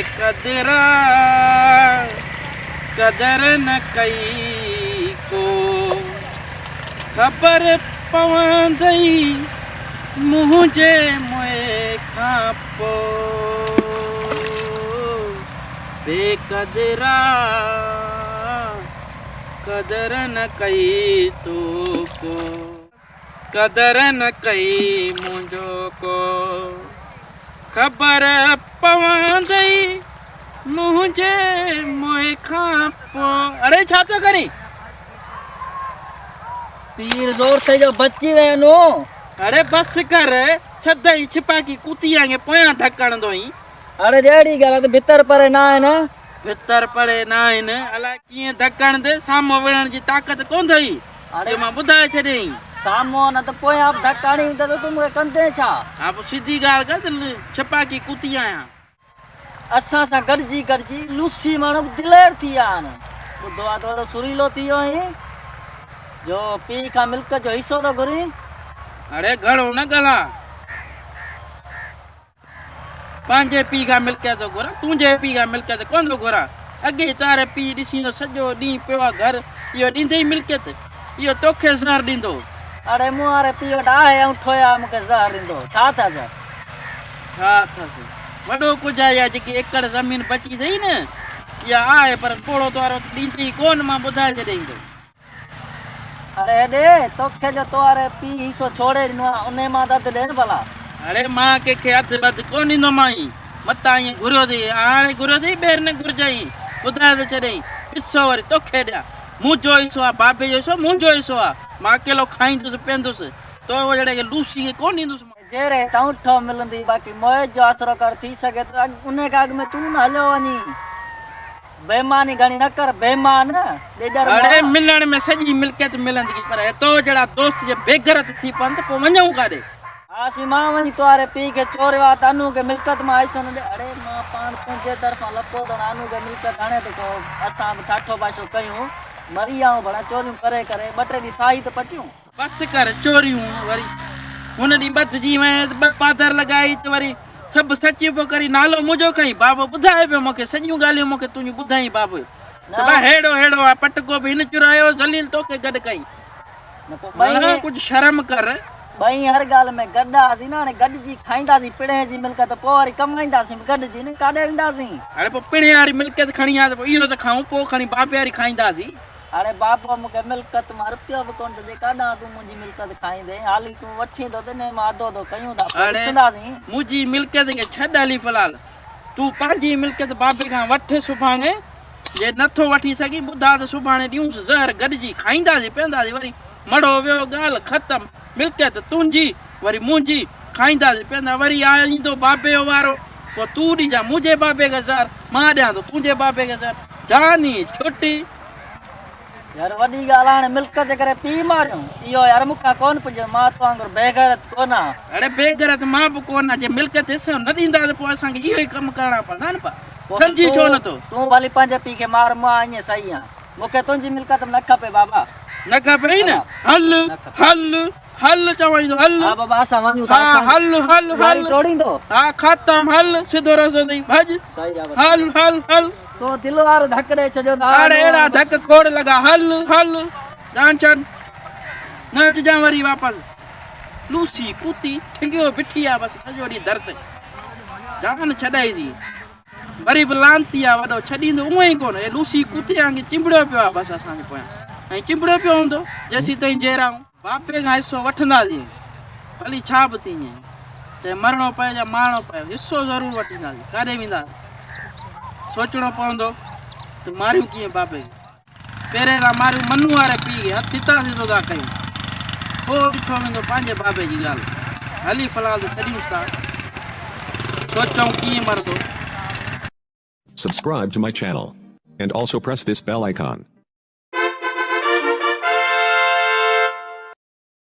بيقدرا قدر نه ڪئي ڪو خبر پوندئي منهنجي موئي کان پو بيقدرا قدر نه ڪئي تو ڪو. قدر نه ڪئي منهنجو ڪو. خبر پوندئي منهنجي موئي کان پو. اڙي ڇا پيو ڪرين؟ پير زور ٿئي جو بچي وين نو. اڙي بس ڪر، سدائين ڇپاڪي ڪتي وانگي پويان ڌڪ هڻندو آهين. اڙي جهڙي ڳالهه آ ته ڀتر پري نه آهن. ڀتر پري نه آهن، الائي ڪيئن ڌڪ هڻندي، سامهون وڙهڻ جي طاقت ڪونه اٿئي. اڙي جو مان ٻڌائي ڇڏيئين. سامهون نه ته پويان به ڌڪ هڻي ويندس ته تون مون کي ڪندين ڇا؟ ها پوء سڌي ڳالهه ڪر ته ڇپاڪي ڪتي آهيان. اسان سان گڏجي گڏجي لوسي ماڻهو به دلير ٿي ويا آهن. ٻڌو آهي ته وڏو سريلو ٿي ويو آهين جو پيء کان ملڪيت جو حصو ٿو گهرين. اڙي گهڻو نه ڳالهاء. پنهنجي پيء کان ملڪيت ٿو گهران، تنهنجي پيء کان ملڪيت ڪونه ٿو گهران. اڳي ئي تاري پيء ڏسين ته سڄو ڏينهن پيو آ گهر، اهو ڏيندئي ملڪيت؟ اهو توکي زهر ڏيندو. اڙي مون واري پيء وٽ آهي انگوٺو يا مون کي زهر ڏيندو؟ ڇا اٿس؟ ڇا اٿس؟ وڏو ڪجهه آهي، اها جيڪي ايڪڙ زمين بچي اٿئي نه، اها آهي، پر پوڙهو تو وارو ته ڏيندئي ڪونه، مان ٻڌائي ڇڏيائين. اڙي هيڏي، توکي جو تو واري پيء حصو ڇوڙي ڏنو آ، انهي مان ته اڌ ڏي نه ڀلا. اڙي مان ڪنهن کي اڌ ٻڌ ڪونه ڏيندومانء، متان ائين گهريو اٿئي، هاڻي گهريو اٿئي ٻيهر نه گهرجانء، ٻڌائي ٿو ڇڏيائين، حصو وري توکي ڏيان، منهنجو حصو آ، بابي جو حصو منهنجو حصو آ، مان اڪيلو کائيندس پيئندس، تو جهڙي کي لوسي کي ڪونه ڏيندس مان. جيئري ته اونٺو ملندي، باقي موئي جو آسرو ڪر، ٿي سگهي ته انهي کان اڳ ۾ تون نه هليو وڃين. بيماني گهڻي نه ڪر، بيمان، ڏيڏر اڙي مئا. ملڻ ۾ سڄي ملڪيت ملندي، پر هي تو جهڙا دوست جي بيغيرت ٿي پون ته پوء وڃون ڪاڏي؟ ها سين مان وڃي توهاري پيء کي چوريو آ ته انو کي ملڪيت مان حصو نه ڏي. اڙي مان پاڻ تنهنجي طرفان لپو ته انو کي ملڪيت هڻي ته ڪو اسان به ٺاٺو باشو ڪيون. مري آئون ڀلا چوريون ڪري ڪري ٻه ٽي ڏينهن ساهي ته پٽيون. بس ڪر چوريون وري هن ڏينهن ٻڌجي وئين ته ٻه پادر لڳائي ته وري سڀ سچ پيو ڪرين نالو منهنجو کئين بابو ٻڌائي پيو مونکي سڄيون ڳالهيون مونکي تنهنجون ٻڌائين بابو ته با ههڙو ههڙو آ پٽڪو به هن چرايو ذليل توکي گڏ ڪئين نه ڪجهه شرم ڪر. ٻئي هر ڳالهه ۾ گڏ هئاسين نه هاڻي گڏجي کائينداسين پڻهين جي ملڪيت پوء وري ڪمائينداسين به گڏجي نه ڪاڏي وينداسين. هاڻي پوء پڻهين واري ملڪيت کڻي آ ته پوء اهو ته کائون پوء کڻي بابي واري کائينداسين. اڙي بابا مون کي ملڪيت مان رپيو به ڪونه ٿو ڏي، ڪاڏانهن تون منهنجي ملڪيت کائيندين؟ حالي تون وٺين ٿو ته انهيء مان اڌو اڌو ڪيون ٿا، پوء اڙي ڏسنداسين. منهنجي ملڪيت کي ڇڏ هلي في الحال، تون پنهنجي ملڪيت بابي کان وٺ، سڀاڻي جي نه ٿو وٺي سگهين ٻڌاء ته سڀاڻي ڏيونس زهر گڏجي کائينداسين پيئنداسين وري مڙهو ويو ڳالهه ختم، ملڪيت تنهنجي وري منهنجي، کائينداسين پيئندا وري ايندو بابي جو وارو، پوء تون ڏجان منهنجي بابي کي زهر، مان ڏيان ٿو تنهنجي بابي کي زهر، جاني ڇٽي. يار وڏي ڳالهه هاڻي ملڪيت جي ڪري پيء ماريون، اهو يار مون کان ڪونه پڄندو، مان تو وانگر بيغيرت ڪونه آهيان. اڙي بيغيرت مان به ڪونه آهيان، جي ملڪيت حصو نه ڏيندا ته پوء اسان کي اهو ئي ڪم ڪرڻا پوندا نه پا، سمجهين ڇو نه ٿو؟ تون ڀلي پنهنجي پيء کي مار، مان ائين صحيح آهيان، مون کي تنهنجي ملڪيت به نه کپي بابا. نه کپي نه، هل هل. هل چوائين ٿو هل. ها بابا اسان وڃون ٿا. ها هل هل هل. ٽوڙيندو. ها ختم هل سڌو رستو اٿئي ڀڄ. صحيح آ هل هل هل. تو دل وارو ڌڪ ڏئي ڇڏيو ته اڙي اهڙا ڌڪ کوڙ لڳا هل هل جان ڇڏ نه اچجان وري واپس. لوسي ڪتي ٺڳيو بيٺي آ بس سڄو ڏينهن در تي جان ڇڏائي ٿي. وري به لعنتي آ وڏو ڇڏيندو اونئن ئي ڪونه. هي لوسي ڪتي وانگي چنبڙيو پيو آ بس اسان جي پويان ائين چنبڙيو پيو هوندو جيسين تائين جيئرا آهيون. بابي کان حصو وٺنداسين ڀلي ڇا به ٿي وڃي چاهي مرڻو پئي يا مارڻو پئي حصو ضرور وٺنداسين ڪاڏي وينداسين سوچڻو پوندو ته ماريون ڪيئن بابي کي پهرين ٿا ماريون منو واري پيء کي هٿ هتان سڌو ٿا ڪيون پوء ڏٺو ويندو پنهنجي بابي جي ڳالهه هلي فلحال ته ڇڏيونس ٿا سوچون ڪيئن مرندو. Subscribe to my channel. And also press this bell icon.